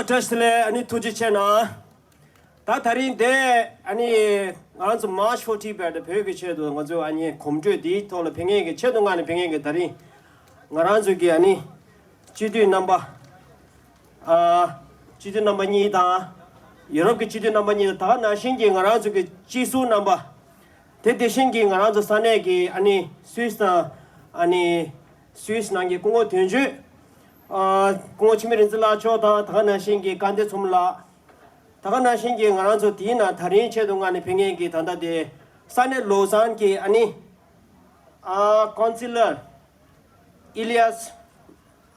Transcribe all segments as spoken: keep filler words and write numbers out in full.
བཀྲ་ཤིས་བདེ་ལེགས། ཨ་ནི་ཐུགས་རྗེ་ཆེ་གནང་། ད་ད་རིང་དེ་ཨ་ནི་ང་ཚོ་March for Tibet བོད་ཀྱི་ཆེད་དུ་ང་ཚོ་ཨ་ནི་གོམ་བགྲོད་འདིའི་ཐོག་ལ་ཕེབས་མཁན་གྱི་ཆེད་དུ་ང་ནི་ཕེབས་མཁན་གྱི་ད་རིང་ང་རང་ཚོ་གི་ཨ་ནི་སྤྱི་འཐུས་རྣམ་པ། ཨ། སྤྱི་འཐུས་རྣམ་པ་གཉིས་དང་། ཡུ་རོབ་ཀྱི་སྤྱི་འཐུས་རྣམ་པ་གཉིས་དང་། ད་ག་ནང་བཞིན་གྱི་ང་རང་ཚོ་གི་སྤྱི་ཟུར་རྣམ་པ། དེ་དེ་བཞིན་གྱི་ང་རང་ཚོ་ས་གནས་ཀྱི་ཨ་ནི་སུད་སི་དང་། ཨ་ནི་སུད་སི་ནང་གི་སྐུ་ངོ་དོན་གཅོད། ཨ། སྐུ་ངོ་འཆི་མེད་རིག་འཛིན་ལགས་མཆོག་དང་། ད་ག་ནང་བཞིན་གྱི་སྐལ་ལྡན་ཚོམ་ལགས། ད་ག་ནང་བཞིན་གྱི་ང་རང་ཚོ་དེའི་ནང་ད་རིང་ཆེད་དུ་ང་ནི་ཕེབས་མཁན་གྱི་ད་ལྟ་དེ་ས་གནས་ལོ་ཟན་གྱི་ཨ་ནི། ཨ། ཀོན་སི་ལར་ཨི་ལི་ཡཱས།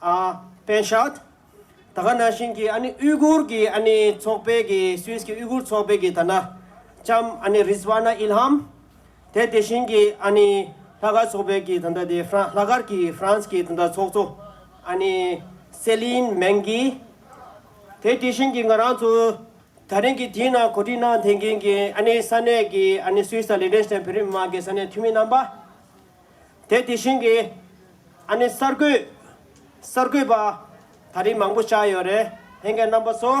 ཨ། པན་ཤཱད། ད་ག་ནང་བཞིན་གྱི་ཨ་ནི་ཨུའི་གུར་གྱི་ཨ་ནི་ཚོགས་པའི་གི་སུད་སི་གི་ཨུའི་གུར་ཚོགས་པའི་གི་ད་ལྟ་ལྕམ་ཨ་ནི་རིཛ་ཝ་ན་ཨིལ་ཧམ། དེ་དེ་བཞིན་གྱི་ཨ་ནི་ལྷག་དཀར་ཚོགས་པའི་གི་ད་ལྟ་དེ་ཧྥ་རན་ལྷག་དཀར་གྱི་ཧྥ་རན་སི་གི་ད་ལྟ་ཚོགས་གཙོ་ཨ་ནི་སེ་ལིན་མེང་གི། དེ་དེ་བཞིན་གྱི་ང་རང་ཚོ་ད་རིང་གི་དེའི་ནང་གོ་སྒྲིག་གནང་བསྡད་མཁན་གྱི་ཨ་ནི་ས་གནས་ཀྱི་ཨ་ནི་སུད་སི་དང་ལིག་ཏེན་སི་ཏན་བོད་རིགས་མི་མང་གི་ས་གནས་འཐུས་མི་རྣམ་པ། དེ་དེ་བཞིན་གྱི་ཨ་ནི་གསར་འགོད། གསར་འགོད་པ་ད་རིང་མང་པོ་ཆགས་ཡོད་རེད། ལྷན་རྒྱས་རྣམ་པ་ཚོ།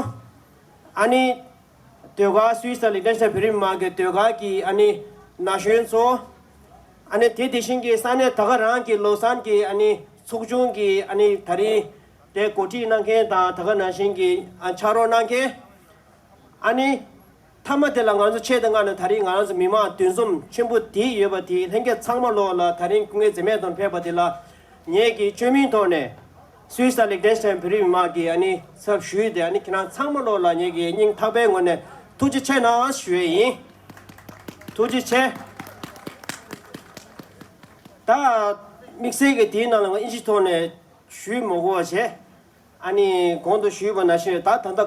ཨ་ནི་ཟློས་གར་སུད་སི་དང་ལིག་ཏེན་སི་ཏན་བོད་རིགས་མི་མང་གི་ཟློས་གར་གྱི་ཨ་ནི་ན་གཞོན་ཚོ། ཨ་ནི་དེ་དེ་བཞིན་གྱི་ས་གནས་ད་ག་རང་གི་ལོ་ཟན་གྱི་ཨ་ནི་ཚོགས་ཆུང་གི་ཨ་ནི་ད་རིང་དེ་གོ་སྒྲིག་གནང་མཁན་དང་། ད་ག་ནང་བཞིན་གྱི་ཨ་ཕྱག་རོགས་གནང་མཁན། ཨ་ནི་མཐའ་མ་དེ་ལ་ང་ཚོ་ཆེད་དུ་མངགས་ནས་ད་རིང་ང་རང་ཚོ་མི་མང་འདུ་འཛོམས་ཆེན་པོ་འདི་ཡོད་པ་དེ་ལྷན་རྒྱས་ཚང་མ་ལོག་ལ་ད་རིང་སྐུ་ངལ་འཛེམས་མེད་དང་ཕེབས་པ་དེ་ལ་ངེད་ཀྱིས་བཅོས་མིན་ཐོག་ནས་སུད་སི་དང་ལིག་ཏེན་སི་ཏན་བོད་རིགས་མི་མང་གི་ཨ་ནི་ཚབ་ཞུས་ཏེ། ཨ་ནི་ཁྱེད་རང་ཚང་མ་ལོག་ལ་ངེད་ཀྱི་སྙིང་ཐག་པའི་ངོས་ནས་ཐུགས་རྗེ་ཆེ་གནང་ཞུ་ཡས་ཡིན། ཐུགས་རྗེ་ཆེ། ད་དམིགས་བསལ་གྱི་དེའི་ནང་ལ་ང་ཨིན་ཇི་ཐོག་ནས་ཞུས་མ་དགོས་པ་བྱས། ཨ་ནི་གོང་དུ་ཞུས་པ་ནང་བཞིན་ད་ད་ལྟ་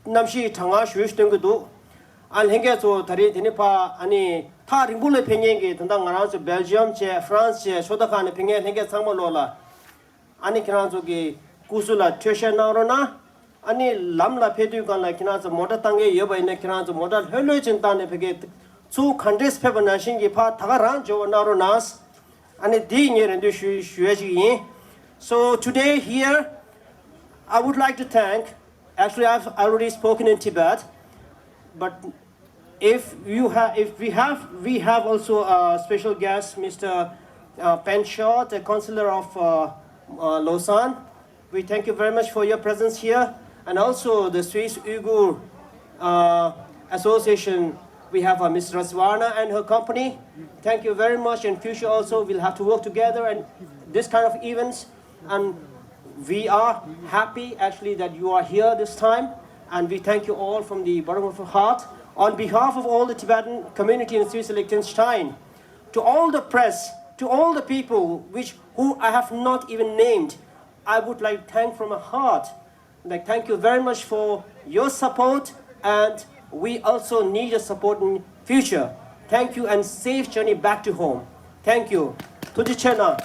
གནམ་གཤིས་གྲང་ངར་ཞེ་པོ་ཞིག་སྟོན་གྱི་འདུག་ཨ། ལྷན་རྒྱས་ཚོ་ད་རིང་དེ་ནི་ཕ་ཨ་ནི་ཐག་རིང་པོ་ལ་ཕེབས་མཁན་གྱི་ད་ལྟ་ང་རང་ཚོ་སྦེལ་ཇི་ཡམ་བཅས་ཧྥ་རན་སི་བཅས་ཕྱོགས་མཐའ་ཁག་ནས་ཕེབས་མཁན་ལྷན་རྒྱས་ཚང་མ་ལོག་ལ། ཨ་ནི་ཁྱེད་རང་ཚོ་གི་སྐུ་གཟུགས་ལ་འཕྲོད་བཞེས་གནང་རོགས་གནང་། ཨ་ནི་ལམ་ལ་ཕེབས་དུས་སྒང་ལ་ཁྱེད་རང་ཚོ་མོ་ཊ་བཏང་མཁན་ཡོད་པ་ཡིན་ན་ཁྱེད་རང་ཚོ་མོ་ཊ་ལྷོད་ལྷོད་ཅིག་བཏང་ནས་ཕེབས་མཁན་ཚུར་ག་འདྲས་ཕེབས་པ་ནང་བཞིན་གྱི་ཕར་ད་ག་རང་འབྱོར་བ་གནང་རོགས་གནང་། ཨ་ནི་འདི་ངས་རེ་འདུན་ཞུ་ཞུ་ཡ་ཞིག་ཡིན། So today here, I would like to thank, actually, I've already spoken in Tibet, but if you have, if we have, we have also a special guest, Mister, uh, Pen Shot, the consular of, uh, uh, Lausanne. We thank you very much for your presence here, and also the Swiss Uyghur, uh, Association. We have, uh, Miss Razwana and her company. Thank you very much. In future also, we'll have to work together and this kind of events. And we are happy actually that you are here this time. And we thank you all from the bottom of our heart. On behalf of all the Tibetan community in Swiss Liechtenstein, to all the press, to all the people which, who I have not even named, I would like to thank from my heart. Like, thank you very much for your support, and we also need your support in future. Thank you and safe journey back to home. Thank you. ཐུགས་རྗེ་ཆེ་གནང་།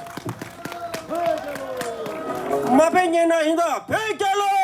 མ་ཕེབས་ཉེན་ན་ཡིན་ད་བོད་རྒྱལ་ལོ།